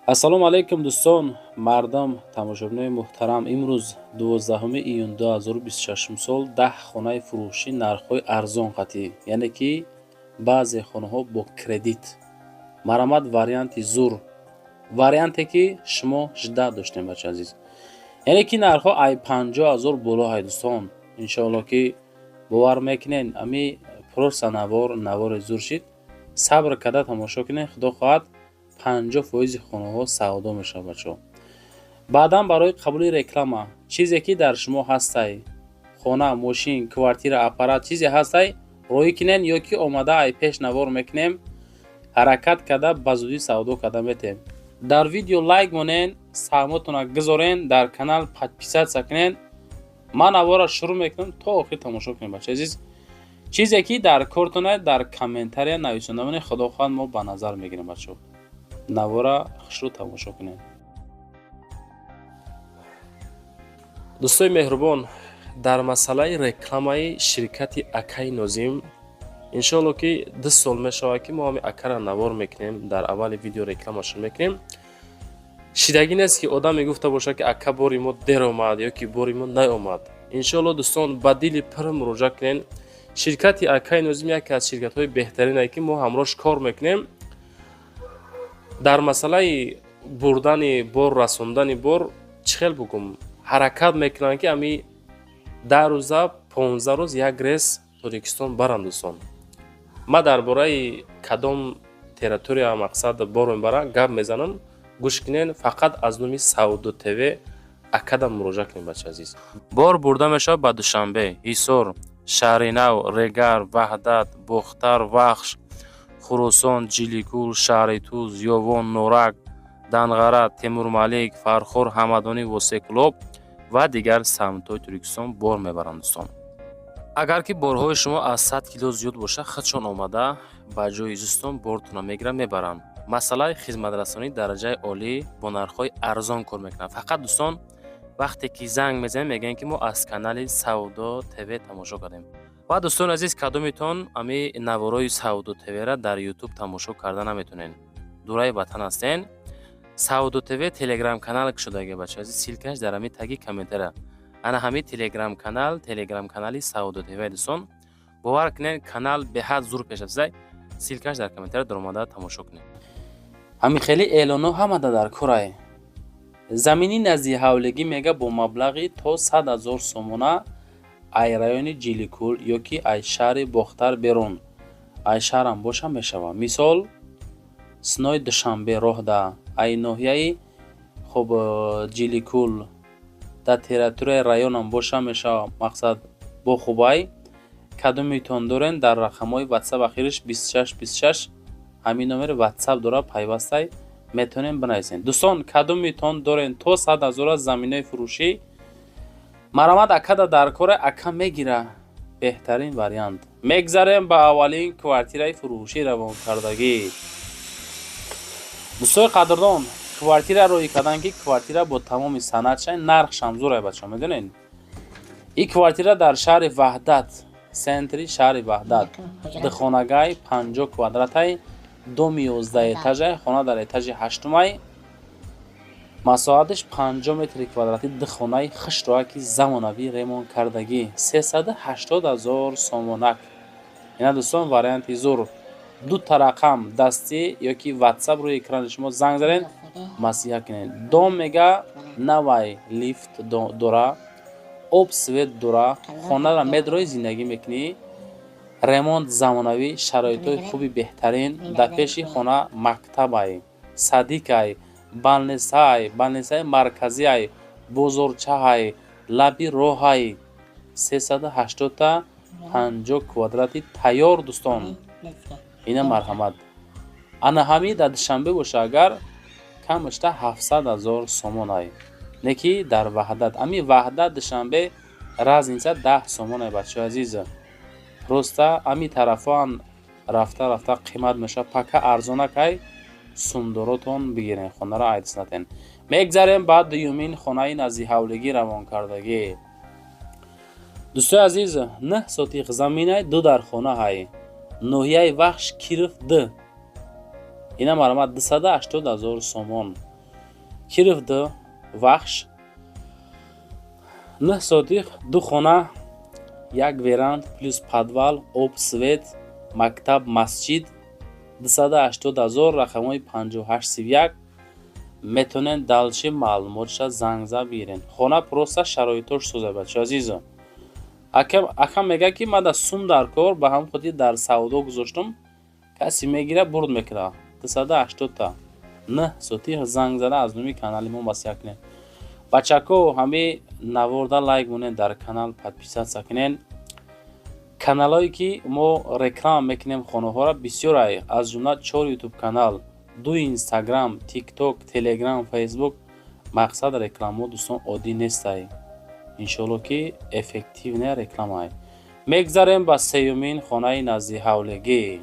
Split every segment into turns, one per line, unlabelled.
Ассалому алайкум, дӯстон, мардам, тамошобинои муҳтарам. Имрӯз, 12 июн 2026 сол, 10 хонаи фурӯшӣ, нархҳои арзон қатъӣ, яъне ки баъзе хонаҳо бо кредит. Марҳамат, варианти зур, варианте ки шумо ждать доштем, бача азиз, яъне ки нархҳо ай 50 000 боло ҳай. Дӯстон, иншоалло, ки бовар мекунен, ами просто навор, навори зур шид. Сабр карда тамошо кунед. Худо хоҳад, 50% хонаҳо савдо мешавад, бачаҳо. Баъдан барои қабули реклама, чизе ки дар шумо ҳастай, хона, мошин, квартира, аппарат, чизе ҳастай, роҳӣ кунен ё ки омада ай пеш навор мекунем. Ҳаракат карда, ба зудӣ савдо карда метем. Дар видео лайк монен, саҳмотона гузорен, дар канал подписаться кунен. Ман навора шурӯъ мекунам, то охир тамошо кунем. Бача азиз, чизе ки дар кортона, дар комментария нависонда монед. Худо хоҳад, мо ба назар мегирем. Бачаҳо, навора хушрӯ тамошо кунед.
Дӯстои меҳрубон, дар масъалаи рекламаи ширкати акаи Нозим, иншоалло, ки 2 сол мешавад, ки мо ҳами акара навор мекунем, дар аввали видео рекламашон мекунем. Шидагӣ нест, ки одам мегуфта бошад, ки ака, бори мо дер омад ё ки бори мо наомад. Иншоалло, дӯстон, ба дили пур муроҷиат кунен. Ширкати акаи Нозим яке аз ширкатҳои беҳтаринае, ки мо ҳамроҳш кор мекунем. Дар масъалаи бурдани бор, расондани бор, чӣ хел бугум, ҳаракат мекунанд, ки ами 10 рӯза, 15 рӯз як рейс Тоҷикистон баранд. Дӯстон, ман дар бораи кадом территория, мақсад, бор мебарам, гап мезанам, гӯш кунен. Фақат аз номи Савдо ТВ акадам муроҷиат кунед, бача азиз.
Бор бурда мешавад ба Душанбе, Ҳисор, Шаҳринав, Регар, Ваҳдат, Бохтар, Вахш, Хуросон, Ҷиликул, шаҳри Туз, Ёвон, Норак, Данғара, Темурмалик, Фархор, Ҳамадонӣ, Восеъ, ва дигар самтҳои Тоҷикистон бор мебаранд. Дӯстон, агар ки борҳои шумо аз 100 кило зиёд бошад, худшон омада, ба ҷои зистон бортонро мегиранд, мебаранд. Масъалаи хизматрасонии дараҷаи олӣ, бо нархҳои арзон кор мекунанд. Фақат, дӯстон, вақте ки занг мезанем, мегӯем, ки мо аз канали Савдо ТВ тамошо кардем. Ва, дӯстони азиз, кадомитон ами наворои Савдо ТВра дар Ютуб тамошо карда наметонен, дураи ватан ҳастен, Савдо ТВ телеграм канал кушодаги, бача азиз. Ссылка ш дар ҳами таги комментария. Ана ҳами телеграм канал, телеграм канали Савдо ТВ. Дӯстон, бовар кунед, канал беҳад зур пеш рафтаи. Ссылка ш дар комментария, даромада тамошо кунед. Ҳамин хели эълонҳо ҳамада дар корай. Замини назди ҳавлигӣ, мега, бо маблағи то 100 000 сомона, ай райони Ҷиликул ё ки ай шаҳри Бохтар берун, ай шаҳрам боша мешавад. Мисол, синои Душанбе роҳда, ай ноҳияи, хуб, Ҷиликул, дар территорияи районам боша мешавад. Мақсад бо хубай. Кадомитон дорен, дар рақамҳои Ватсап, ахириш 26 26, ҳамин номери Ватсап дора, пайвастай, метавонем бинависем. Дӯстон, кадомитон дорен то 100 000 заминои фурӯшӣ, марҳамат, акада дар коре, ака мегира. Беҳтарин вариант. Мегзарем ба аввалин квартираи фурӯшӣ равонкардагӣ. Дӯстои қадрдон, квартира роҳӣ кардан, ки квартира бо тамоми санадша, нархшам зурай, бачаҳо, медонед. Ин квартира дар шаҳри Ваҳдат, центри шаҳри Ваҳдат, духонагай, 50 квадратай, доми 11 этажай, хона дар этажи ҳаштумай, масоҳаташ 50 метри квадратӣ, ду хонаи хушроаки замонавӣ, ремонт кардагӣ, 380 000 сомонак. Ина, дӯстон, варианти зур. Дута рақам, дастӣ ё ки Ватсап, рӯи экрани шумо, занг занед, маслиҳат кунед. Дом, мега, навай, лифт дора, об, свет дора. Хонара медрои, зиндагӣ мекунӣ. Ремонт замонавӣ, шароитҳои хуби беҳтарин. Дар пеши хона мактабай, садикай, балнесай, балнесаи марказиай, бозорчаҳай, лаби роҳай. 380-та, 50 квадрати тайёр. Дӯстон, ина, марҳамат. Ана ҳамин дар Душанбе боша, агар камашта 700 000 сомонай, не ки дар Ваҳдат, ами Ваҳдат, Душанбе разница 10 сомонай, бачаҳои азиз. Просто ами тарафоам рафта рафта қимат мешавад. Пока арзонакай, сумдоротон бигирен, хонаро айдис натен. Мегзарем ба дуюмин хонаи назди ҳавлигӣ равонкардагӣ. Дӯстои азиз, 9 сотих заминай, ду дар хонаҳай, ноҳияи Вахш, Киров д. Ина, марҳамат, 280 000 сомон. Киров 2, Вахш, 9 сотих, ду хона, як веранд плюс подвал, об, свет, мактаб, масҷид, 280 000, рақамҳои 5831. Метавонед дальше маълумотша занг зад бигирен. Хона просто шароитош соза, бачаҳо азизо. Акам мегӯяд, ки ман дар сум дар кор, ба ҳамин хотир дар савдо гузоштум, касе мегира, бурд мекунад. 280-та, 9 сотих, занг зада аз номи канали мо маслиҳат кунед. Бачако, ҳами наворда лайк монед, дар канал подписаться кунед. Каналҳое ки мо реклама мекунем хонаҳоро, бисёрай, аз ҷумла чор Ютуб канал, ду Инстаграм, Тикток, Телеграм, Фейсбук. Мақсад, рекламао, дӯстон, оддӣ нестай, иншоалло, ки эффективная рекламае. Мегзарем ба сеюмин хонаи наздиҳавлигӣ.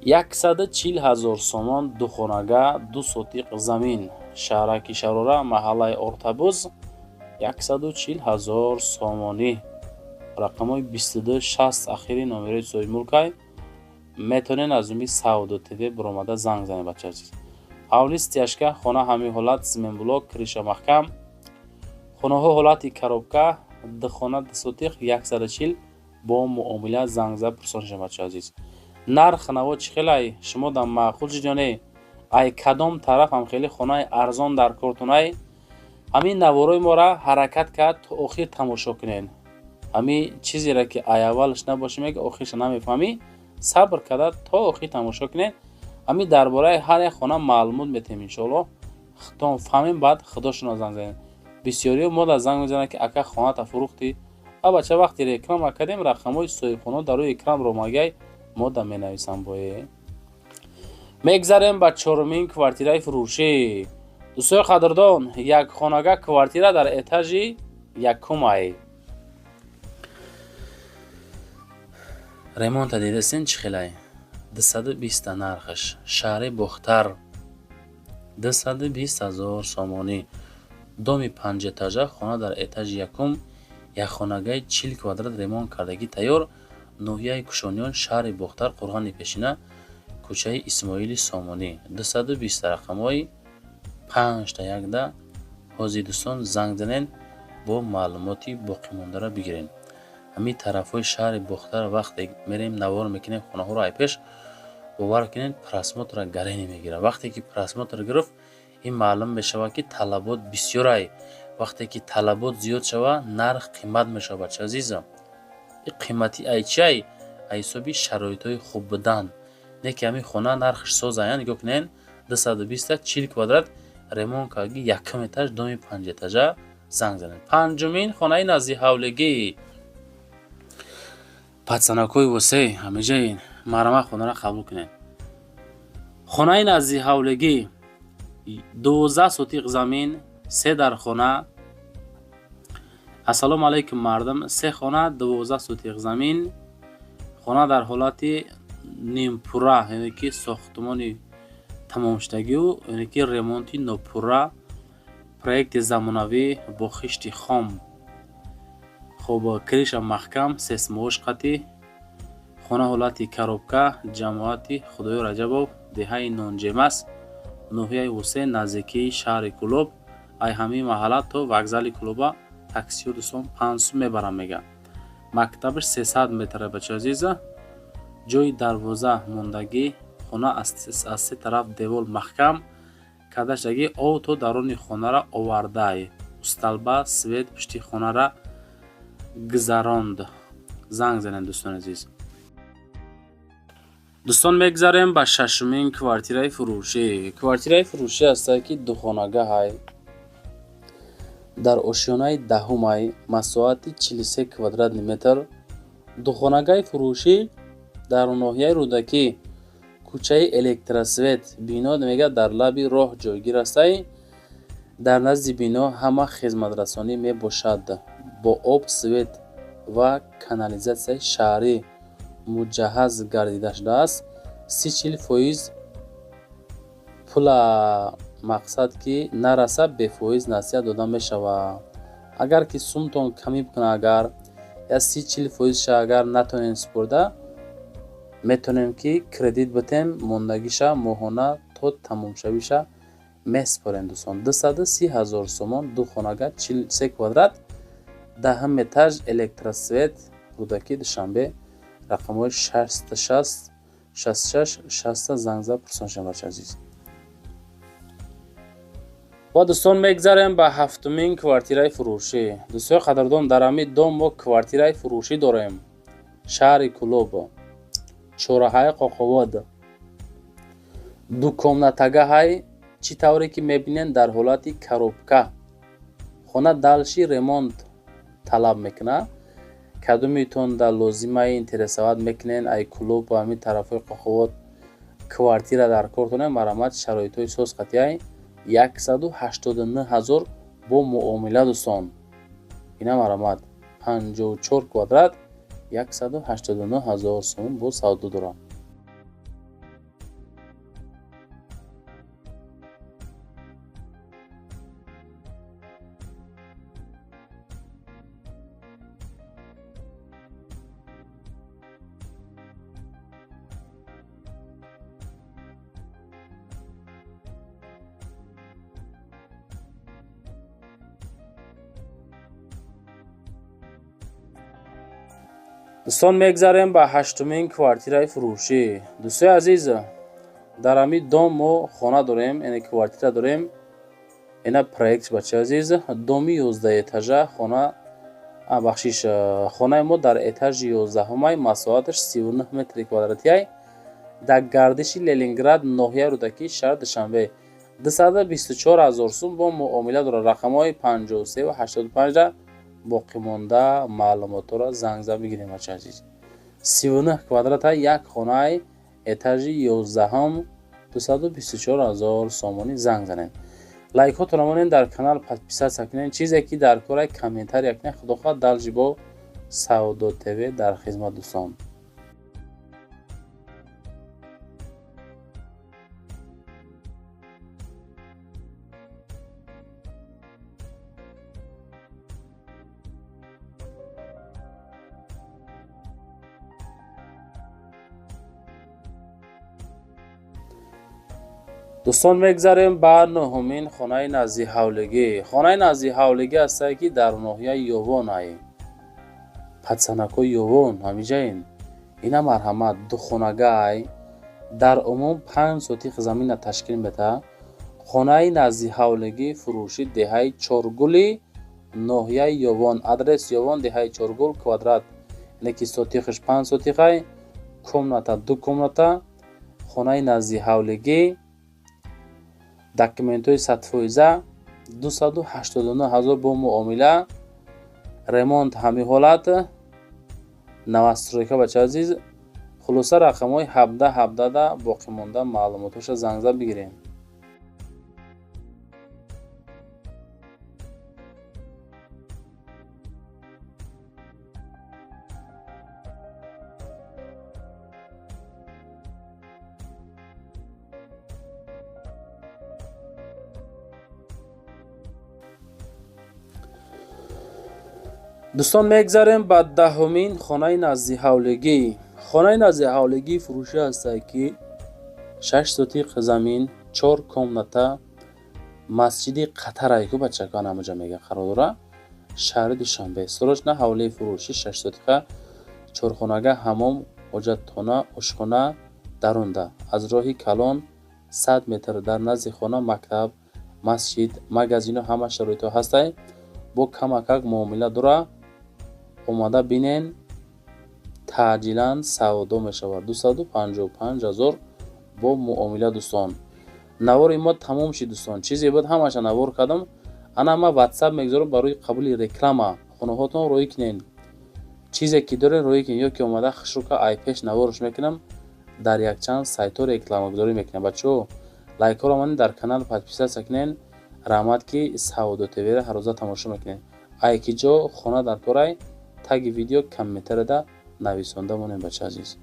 140 000 сомон, духонага, 2 сотиқ замин, шаҳраки Шарора, маҳаллаи Ортабуз, 140 000 сомонӣ, рақамҳои 22 60 ахири номерои соҳибмулкай. Метавонед аз номи Савдо ТВ биромада занг занед, бача азиз. Ҳавли стяжка, хона ҳамин ҳолат, цементблок, крыша маҳкам, хонаҳо ҳолати коробка, ду хона, 2 сотиқ, 140, бо муомила занг зад пурсон шавед, бача азиз. Нарх наво чӣ хелай, шумо дар маъқул шуд ё не? Ай кадом тараф ҳам хеле хонаи арзон дар кортунай, ҳамин наворои моро ҳаракат кард то охир тамошо кунед. Ҳамин чизеро ки ай аввалаш набошӣ, мега, охирша намефаҳмӣ. Сабр карда то охир тамошо кунед. Ҳамин дар бораи ҳар як хона маълумот метиҳем, иншоалло, худтон фаҳмем, баъд худошонро занг занед. Бисёриҳо мо дар занг мезананд, ки ака, хоната фурӯхтӣ? А бача, вақте реклама кардем, рақамҳои соҳибхона дар рӯи экран ромагай, мо да менависам бое. Мегзарем ба чорумин квартираи фурӯшӣ. Дӯстои қадрдон, як хонага квартира дар этажи якумай. Ремонта дидастен, чӣ хелай? 220-та нархаш, шаҳри Бохтар, 220 000 сомонӣ, доми панҷэтажа, хона дар этажи якум, якхонагаи 40 квадрат, ремонт кардагӣ тайёр, ноҳияи Кушониён, шаҳри Бохтар, Қурғони Пешина, кӯчаи Исмоили Сомонӣ, 220, рақамҳои панҷта якда. Ҳозир, дӯстон, занг занед, бо маълумоти боқимондаро бигиред. Ҳамин тарафҳои шаҳри Бохтар вақте мерем, навор мекунем хонаҳоро, ай пеш, бовар кунед, просмотра гарене мегирад. Вақте ки просмотр гирифт, ин маълум мешавад, ки талабот бисёрай. Вақте ки талабот зиёд шавад, нарх қимат мешавад, бача азизам. И қиматӣ ай чиай? Ай ҳисоби шароитҳои хуб будан. Не ки ҳамин хона нархаш созая, нигоҳ кунед, 220-та, 40 квадрат, ремонт кардаги, якум этаж, доми панҷэтажа. Занг занед. Панҷумин хонаи наздиҳавлигӣ. Пацанакҳои восеъ, ҳамеҷаи марама, хонаро қабул кунед. Хонаи наздиҳавлигӣ, 12 сотиқ замин, се дар хона. Ассалому алайкум, мардум! Се хона, 12 сотиқ замин, хона дар ҳолати нимпурра, яъне ки сохтмони тамомшудагию, яъне ки ремонти нопурра, проекти замонавӣ бо хишти хом. Хоб, крыша маҳкам, сейсмоош қатъӣ, хона ҳолати коробка, ҷамоати Худоё Раҷабов, деҳаи Нонҷемас, ноҳияи Ҳусейн, наздикии шаҳри Кӯлоб. Ай ҳамин маҳалла то вокзали Кӯлоба таксиҳо, дӯстон, 5 сум мебаранд, мега. Мактабаш 300 метра, бача азиза. Ҷои дарвоза мондагӣ, хона аз се тараф девол маҳкам карда шудагӣ, об то даруни хонаро овардай, усталба, свет пушти хонара гузаронд. Занг занед, дӯстони азиз. Дӯстон, мегзарем ба шашумин квартираи фурӯшӣ. Квартираи фурӯшӣ ҳастае, ки духонагаҳай, дар ошёнаи даҳумай, масоҳати 43 квадратный метр. Духонагаи фурӯшӣ дар ноҳияи Рӯдакӣ, кӯчаи Электросвет, бино мега дар лаби роҳ ҷойгир ҳастай. Дар назди бино ҳама хизматрасонӣ мебошад, бо об, свет ва канализатсияи шаҳрӣ муҷаҳҳаз гардида шудааст. 30-40% пула, мақсад ки нараса, бефоиз насия дода мешавад. Агар ки сумтон камӣ бикунад, агар я 30-40 фоизша агар натонем супурда, метавонем ки кредит битем, мондагиша моҳона то тамомшавиша. Меспорем, дӯстон, 230 ҳазор сомон, ду хонага, 43 квадрат, 10-ум этаж, электросвет, Рӯдакӣ, Душанбе. Рақамҳои 66 66 60 занг зад, пурсон шавед, бачаи азиз. Ва, дӯстон, мегзарем ба ҳафтумин квартираи фурӯшӣ. Дӯстои қадрдон, дар ҳамин дом мо квартираи фурӯшӣ дорем. Шаҳри Кӯлоб, чораҳаи Қоқовод, дукомнатагаҳай. Чӣ тавре ки мебинем, дар ҳолати коробка хона, дальше ремонт талаб мекунад. Кадомитон дар лозимаи, интересовать мекунен, ай Кӯлоб ва ҳамин тарафҳои Қоқовод квартира дар кор дорем, марҳамат, шароитҳои соз қатъияй, 189 ҳазор бо муомила. Дӯстон, ина марҳамат, 54 квадрат, 189 ҳазор сомон бо савдо дорам. Дӯстон, мегзарем ба ҳаштумин квартираи фурӯшӣ. Дӯстои азиз, дар ҳамин дом мо хона дорем, яъне квартира дорем. Ина проект, бачаи азиз, доми 11 этажа хона, бахшиш, хонаи мо дар этажи 11-умай, масоҳаташ 39 метри квадратиай, дар гардиши Ленинград, ноҳияи Рӯдакӣ, шаҳри Душанбе, 224 ҳазор сум бо муомила дорад. Рақамҳои 53 85-да боқимонда маълумотҳоро занг зад бигирем, бачаи азиз. 39 квадрата, як хонаи этажи 11-ум, 224 ҳазор сомонӣ. Занг занед, лайкҳотонро монед, дар канал подписаться кунед, чизе ки дар кора комментария кунед. Худо хоҳад, дальше бо Савдо ТВ дар хизмат, дӯстон. Дӯстон, мегзарем ба нуҳумин хонаи наздиҳавлигӣ. Хонаи наздиҳавлигӣ ҳастае, ки дар ноҳияи Ёвон ай. Пацанакҳои Ёвон ҳамиҷаин. Ина марҳамат, духонага ай, дар умум 5 сотих замина ташкил медиҳад. Хонаи наздиҳавлигӣ фурӯшӣ, деҳаи Чоргули, ноҳияи Ёвон, адрес Ёвон, деҳаи Чоргул. Квадрат, яъне ки сотихаш 5 сотихай, комната ду комната. Хонаи наздиҳавлигӣ, документҳои 100%, 289 ҳазор бо муомила, ремонт ҳамин ҳолат, новостройка, бачаи азиз. Хулоса, рақамҳои 17 17-да боқимонда маълумотҳоша занг зад бигирем. Дӯстон, мегзарем ба 10-умин хонаи наздиҳавлигӣ. Хонаи наздиҳавлигӣ фурӯшӣ ҳастае, ки 6 сотиқ замин, чор комната, масҷиди Қатарае ку, бачакан, ҳамаҷа мега, қарор дора, шаҳри Душанбе. Срочно ҳавлии фурӯшӣ, 6 сотиқа, чорхонага, ҳамом, ҳоҷатхона, ошхона дарунда, аз роҳи калон 100 метр. Дар назди хона мактаб, масҷид, магазину ҳама шароитҳо ҳастае, бо камакак муомила дора. Омада бинен, таъҷилан савдо мешавад, 255 ҳазор бо муомила. Дӯстон, навори мо тамом шид. Дӯстон, чизе буд, ҳамаша навор кардам. Ана ма ватсап мегузорам барои қабули реклама. Хонаҳотон роӣ кунен, чизе ки дорен, роӣ кунен, ё ки омада хушрука ай пеш наворш мекунам, дар якчанд сайтҳо рекламагузорӣ мекунам. Бачаҳо, лайкҳоро монед, дар канал подписаться кунен. Раҳмат, ки Савдо ТВро ҳаррӯза тамошо мекунед. Ай ки ҷо хона дар корай, таги видео комментарияда нависонда монем, бача азиз.